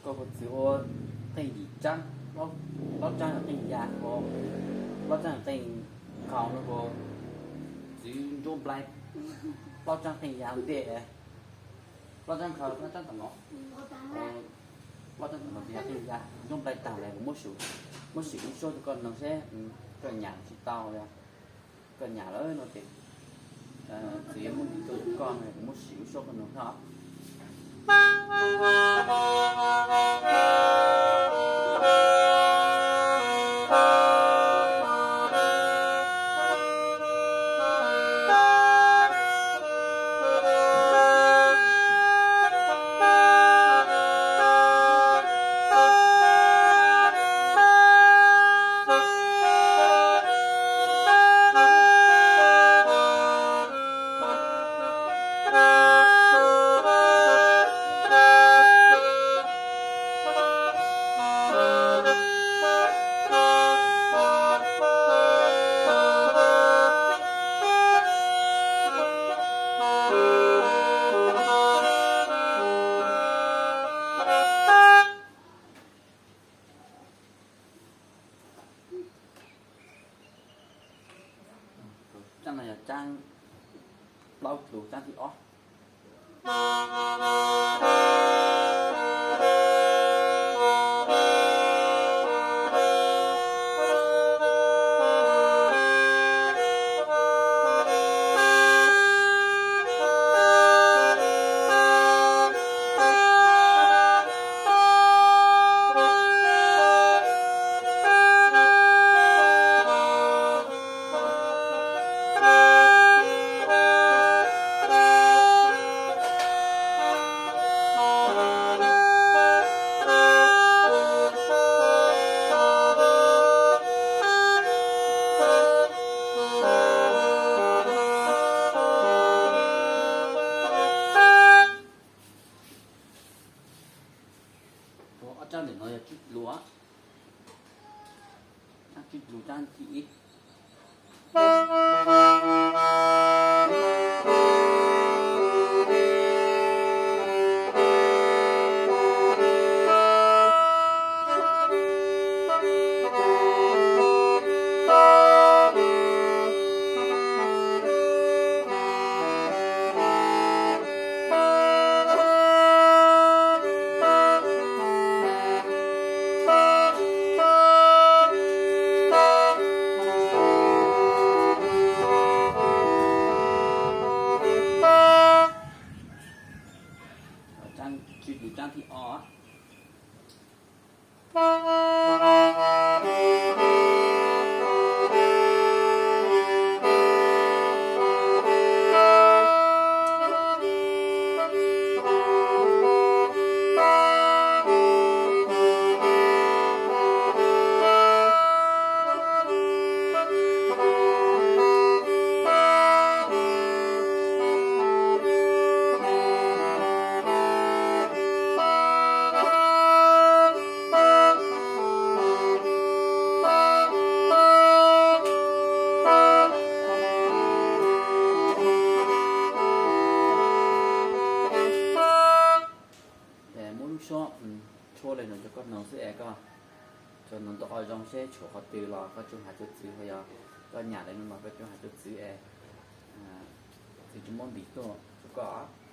Koj puas txwv ua qeej yim tsaab, plaub tsaab yog qeej ya, plaub tsaab yog qeej nkaus no, txwv nruab nplai plaub tsaab qeej ya ntej, plaub tsaab nkaus, plaub tsaab tom no, plaub tsaab tom no txwv yog qeej ya, nruab nplai taag lawm, kuv muab sim lub suab rua koj noog seb koj nyam tsi tau, koj nyam lawm no ces txwv yuav muaj ntsis tuaj rua koj, kuv muab sim lub suab koj noog tso. Tsaab no yog tsaab plaub tlus, tsaab thib ob. Ob tsaab ntawm no yog tsib lus, tsib lus, tsaab thib ib. Tsib lus, tsaab thib ob. Muab lub suab tshua le nuav rua koj noog xwb es koj tsuas noog ntau qhov zoo seb tshuav qhov twg los koj tsuas has cuag txwv, ho yog koj nyam le nuav los koj tsuas has cuag txwv es txwv tsuas muab npiv tuaj rua koj.